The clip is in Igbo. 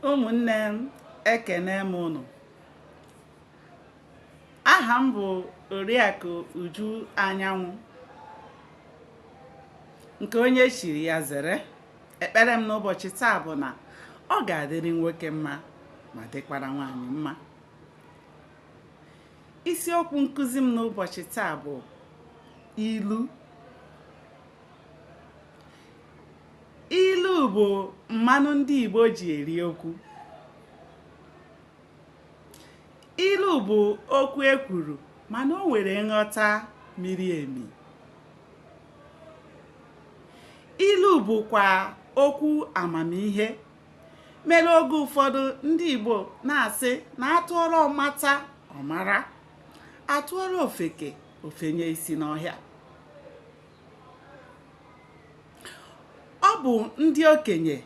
Ụmụnne m, ekene m ụnụ. Aha m bụ Oriakụ Uju Anyanwụ. Nke onye chiri ya zere. Ekpere m n'ụbọchị taa bụ na ọ ga-adịrị nwoke mma ma dịkwara nwaanyị mma. Isiokwu nkụzi m n'ụbọchị taa bụ ilu. Ilu bụ mmanụ ndị Igbo ji eri okwu. Ilu bụ okwu e kwuru mana o nwere nghọta miri emi. Ilu bụkwa okwu amamihe mere oge ụfọdụ ndị Igbo na-asị na a tụọrọ ọmata ọ mara, a tụọrọ ofeke o fenye isi n'ọhịa. Ọ bụ ndị okenye